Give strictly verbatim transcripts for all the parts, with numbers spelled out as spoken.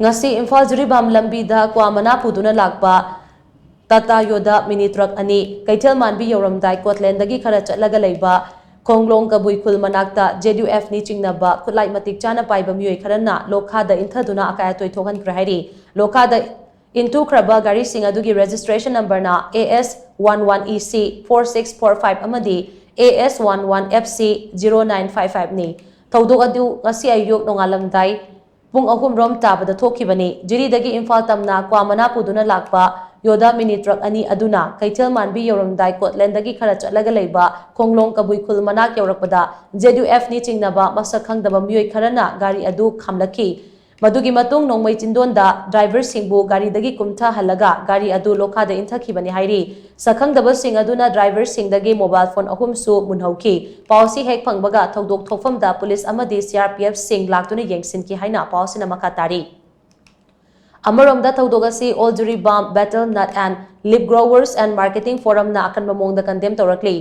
ꯉꯁꯤ ꯏꯝꯐꯥꯜ ꯖꯤꯔꯤꯕꯥꯝ ꯂꯝꯕꯤꯗ ꯀ꯭ꯋꯥ ꯃꯅꯥ ꯄꯨꯗꯨꯅ ꯂꯥꯛꯄ ꯇꯥꯇꯥ ꯌꯣꯗꯥ ꯃꯤꯅꯤ ꯇ꯭ꯔꯛ ꯑꯅꯤ ꯀꯩꯊꯦꯜ ꯃꯥꯟꯕꯤ ꯌꯧꯔꯝꯗꯥꯏ ꯀꯣꯠꯂꯦꯟꯗꯒꯤ ꯈꯔ ꯆꯠꯂꯒ ꯂꯩꯕ ꯈꯣꯡꯂꯣꯡ ꯀꯕꯨꯏ ꯈꯨꯜ ꯃꯅꯥꯛꯇ ꯖꯦꯗ ꯌꯨ ꯑꯦꯐꯅꯤ ꯆꯤꯡꯅꯕ ꯈꯨꯠꯂꯥꯏ ꯃꯇꯤꯛ ꯆꯥꯅ ꯄꯥꯏꯕ ꯃꯤꯑꯣꯏ ꯈꯔꯅ ꯂꯣꯈꯥꯗ ꯏꯟꯊꯗꯨꯅ ꯑꯀꯥꯏ ꯑꯇꯣꯏ ꯊꯣꯛꯍꯟꯈ꯭ꯔꯦ ꯍꯥꯏꯔꯤ꯫ ꯂꯣꯈꯥꯗ ꯏꯟꯊꯨꯈ꯭ꯔꯕ ꯒꯥꯔꯤꯁꯤꯡ ꯑꯗꯨꯒꯤ registration numberꯅ A S one one E C four six four five ꯑꯃꯗꯤ A S one one F C zero nine five five ꯅꯤ꯫ ꯊꯧꯗꯣꯛ ꯑꯗꯨ ꯉꯁꯤ ꯑꯌꯨꯛ ꯅꯣꯡꯉꯥꯜꯂꯝꯗꯥꯏ ꯄꯨꯡ ꯑꯍꯨꯝ ꯔꯣꯝ ꯇꯥꯕꯗ ꯊꯣꯛꯈꯤꯕꯅꯤ꯫ ꯖꯤꯔꯤꯗꯒꯤ ꯏꯝꯐꯥꯜ ꯇꯝꯅ ꯀ꯭ꯋꯥ ꯃꯅꯥ ꯄꯨꯗꯨꯅ ꯂꯥꯛꯄ ꯌꯣꯗꯥ ꯃꯤꯅꯤ ꯇ꯭ꯔꯛ ꯑꯅꯤ ꯑꯗꯨꯅ ꯀꯩꯊꯦꯜ ꯃꯥꯟꯕꯤ ꯌꯧꯔꯝꯗꯥꯏ ꯀꯣꯠꯂꯦꯟꯗꯒꯤ ꯈꯔ ꯆꯠꯂꯒ ꯂꯩꯕ ꯈꯣꯡꯂꯣꯡ ꯀꯕꯨꯏ ꯈꯨꯜ ꯃꯅꯥꯛ ꯌꯧꯔꯛꯄꯗ ꯖꯦꯗ ꯌꯨ ꯑꯦꯐꯅꯤ ꯆꯤꯡꯅꯕ ꯃꯁꯛ ꯈꯪꯗꯕ ꯃꯤꯑꯣꯏ ꯈꯔꯅ ꯒꯥꯔꯤ ꯑꯗꯨ ꯈꯥꯝꯂꯛꯈꯤ꯫ ꯃꯗꯨꯒꯤ ꯃꯇꯨꯡ ꯅꯣꯡꯃꯩ ꯆꯤꯟꯗꯣꯟꯗ ꯗ꯭ꯔꯥꯏꯚꯔꯁꯤꯡꯕꯨ ꯒꯥꯔꯤꯗꯒꯤ ꯀꯨꯝꯊꯍꯜꯂꯒ ꯒꯥꯔꯤ ꯑꯗꯨ ꯂꯣꯈꯥꯗ ꯏꯟꯊꯈꯤꯕꯅꯤ ꯍꯥꯏꯔꯤ꯫ ꯁꯛꯈꯪꯗꯕꯁꯤꯡ ꯑꯗꯨꯅ ꯗ꯭ꯔꯥꯏꯚꯔꯁꯤꯡꯗꯒꯤ ꯃꯣꯕꯥꯏꯜ ꯐꯣꯟ ꯑꯍꯨꯝꯁꯨ ꯃꯨꯟꯍꯧꯈꯤ꯫ ꯄꯥꯎꯁꯤ ꯍꯦꯛ ꯐꯪꯕꯒ ꯊꯧꯗꯣꯛ ꯊꯣꯛꯐꯝꯗ ꯄꯨꯂꯤꯁ ꯑꯃꯗꯤ ꯁꯤ ꯑꯥꯔ ꯄꯤ ꯑꯦꯐꯁꯤꯡ ꯂꯥꯛꯇꯨꯅ ꯌꯦꯡꯁꯤꯟꯈꯤ ꯍꯥꯏꯅ ꯄꯥꯎꯁꯤꯅ ꯃꯈꯥ ꯇꯥꯔꯤ꯫ ꯑꯃꯔꯣꯝꯗ ꯊꯧꯗꯣꯛ ꯑꯁꯤ All Jiribam Betel Nut and Leaf Growers and Marketing Forumꯅ ꯑꯀꯟꯕ ꯃꯑꯣꯡꯗ condemn ꯇꯧꯔꯛꯂꯤ꯫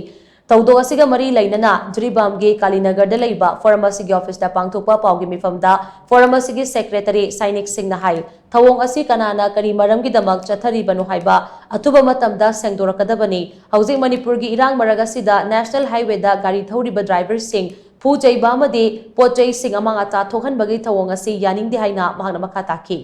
ꯊꯧꯗꯣꯛ ꯑꯁꯤꯒ ꯃꯔꯤ ꯂꯩꯅꯅ ꯖꯤꯔꯤꯕꯥꯝꯒꯤ ꯀꯥꯂꯤꯅꯒꯔꯗ ꯂꯩꯕ ꯐꯣꯔꯝ ꯑꯁꯤꯒꯤ ꯑꯣꯐꯤꯁꯇ ꯄꯥꯡꯊꯣꯛꯄ ꯄꯥꯎꯒꯤ ꯃꯤꯐꯝꯗ ꯐꯣꯔꯝ ꯑꯁꯤꯒꯤ ꯁꯦꯀ꯭ꯔꯦꯇꯔꯤ ꯁꯥꯏꯅꯤꯛ ꯁꯤꯡꯅ ꯍꯥꯏ, ꯊꯧꯑꯣꯡ ꯑꯁꯤ ꯀꯅꯥꯅ ꯀꯔꯤ ꯃꯔꯝꯒꯤꯗꯃꯛ ꯆꯠꯊꯔꯤꯕꯅꯣ ꯍꯥꯏꯕ ꯑꯊꯨꯕ ꯃꯇꯝꯗ ꯁꯦꯡꯗꯣꯔꯛꯀꯗꯕꯅꯤ꯫ ꯍꯧꯖꯤꯛ ꯃꯅꯤꯄꯨꯔꯒꯤ ꯏꯔꯥꯡ ꯃꯔꯛ ꯑꯁꯤꯗ ꯅꯦꯁꯅꯦꯜ ꯍꯥꯏꯋꯦꯗ ꯒꯥꯔꯤ ꯊꯧꯔꯤꯕ ꯗ꯭ꯔꯥꯏꯚꯔꯁꯤꯡ ꯐꯨ ꯆꯩꯕ ꯑꯃꯗꯤ ꯄꯣꯠ ꯆꯩꯁꯤꯡ ꯑꯃꯥꯡ ꯑꯇꯥ ꯊꯣꯛꯍꯟꯕꯒꯤ ꯊꯧꯑꯣꯡ ꯑꯁꯤ ꯌꯥꯅꯤꯡꯗꯦ ꯍꯥꯏꯅ ꯃꯍꯥꯛꯅ ꯃꯈꯥ ꯇꯥꯈꯤ꯫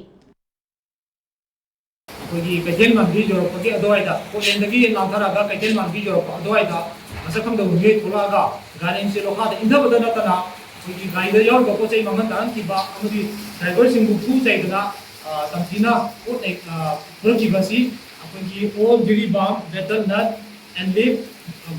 ꯑꯩꯈꯣꯏꯒꯤ ꯀꯩꯊꯦꯜ ꯃꯥꯟꯕꯤ ꯌꯧꯔꯛꯄꯒꯤ ꯑꯗꯨꯋꯥꯏꯗ, ꯀꯣꯠꯂꯦꯟꯗꯒꯤ ꯂꯥꯟꯊꯔꯛꯑꯒ ꯀꯩꯊꯦꯜ ꯃꯥꯟꯕꯤ ꯌꯧꯔꯛꯄ ꯑꯗꯨꯋꯥꯏꯗ ꯃꯁꯛ ꯈꯪꯗꯕ ꯃꯤꯑꯣꯏ ꯊꯣꯛꯂꯛꯑꯒ ꯒꯥꯔꯤꯁꯦ ꯂꯣꯈꯥꯗ ꯏꯟꯊꯕꯗ ꯅꯠꯇꯅ ꯑꯩꯈꯣꯏꯒꯤ ꯒꯥꯔꯤꯗ ꯌꯥꯎꯔꯤꯕ ꯄꯣꯠ ꯆꯩ ꯃꯥꯡꯍꯟ ꯇꯥꯛꯍꯟꯈꯤꯕ ꯑꯃꯗꯤ ꯗ꯭ꯔꯥꯏꯚꯔꯁꯤꯡꯕꯨ ꯐꯨ ꯆꯩꯗꯅ, ꯑ, ꯇꯝꯊꯤꯅ ꯄꯣꯠ ꯅꯩ-, ꯑ, ꯐꯨꯔꯛꯈꯤꯕ ꯑꯁꯤ ꯑꯩꯈꯣꯏꯒꯤ All Jiribam Betel Nut and Leaf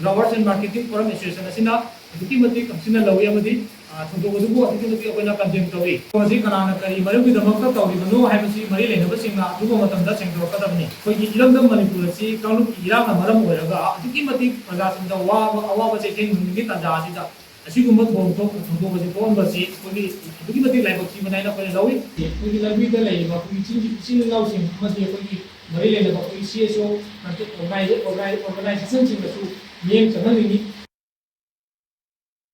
Growers and Marketing Forum Association ꯑꯁꯤꯅ ꯑꯗꯨꯛꯀꯤ ꯃꯇꯤꯛ ꯀꯝꯁꯤꯟꯅ ꯂꯧꯏ ꯑꯃꯗꯤ, ꯑ, ꯊꯧꯗꯣꯛ ꯑꯗꯨꯕꯨ ꯑꯗꯨꯛꯀꯤ ꯃꯇꯤꯛ ꯑꯩꯈꯣꯏꯅ condemn ꯇꯧꯏ꯫ ꯍꯧꯖꯤꯛ ꯀꯅꯥꯅ ꯀꯔꯤ ꯃꯔꯝꯒꯤꯗꯃꯛꯇ ꯇꯧꯔꯤꯕꯅꯣ ꯍꯥꯏꯕꯁꯤ ꯃꯔꯤ ꯂꯩꯅꯕꯁꯤꯡꯅ ꯑꯊꯨꯕ ꯃꯇꯝꯗ ꯁꯦꯡꯗꯣꯔꯛꯀꯗꯕꯅꯤ꯫ ꯑꯩꯈꯣꯏꯒꯤ ꯏꯔꯝꯗꯝ ꯃꯅꯤꯄꯨꯔ ꯑꯁꯤ ꯀꯥꯡꯂꯨꯞꯀꯤ ꯏꯔꯥꯡꯅ ꯃꯔꯝ ꯑꯣꯏꯔꯒ ꯑꯗꯨꯛꯀꯤ ꯃꯇꯤꯛ ꯄ꯭ꯔꯖꯥꯁꯤꯡꯗ ꯋꯥꯕ, ꯑꯋꯥꯕ ꯆꯩꯊꯦꯡ ꯅꯪꯕꯒꯤ ꯇꯥꯟꯖꯥ ꯑꯁꯤꯗ ꯑꯁꯤꯒꯨꯝꯕ ꯊꯧꯗꯣꯛ, ꯊꯧꯗꯣꯛ ꯑꯁꯤ ꯊꯣꯛꯍꯟꯕꯁꯤ ꯑꯩꯈꯣꯏꯒꯤ ꯑꯗꯨꯛꯀꯤ ꯃꯇꯤꯛ ꯂꯥꯏꯕꯛ ꯊꯤꯕꯅ ꯍꯥꯏꯅ ꯑꯩꯈꯣꯏꯅ ꯂꯧꯏ꯫ ꯑꯩꯈꯣꯏꯒꯤ ꯂꯝꯕꯤꯗ ꯂꯩꯔꯤꯕ ꯑꯩꯈꯣꯏꯒꯤ ꯏꯆꯤꯟ, ꯏꯆꯤꯜ ꯏꯅꯥꯎꯁꯤꯡ ꯑꯃꯗꯤ ꯑꯩꯈꯣꯏꯒꯤ ꯃꯔꯤ ꯂꯩꯅꯕ ꯑꯩꯈꯣꯏꯒꯤ C S O organi-, organi-, organizationꯁꯤꯡꯗꯁꯨ ꯃꯤꯠꯌꯦꯡ ꯆꯪꯍꯟꯅꯤꯡꯏ꯫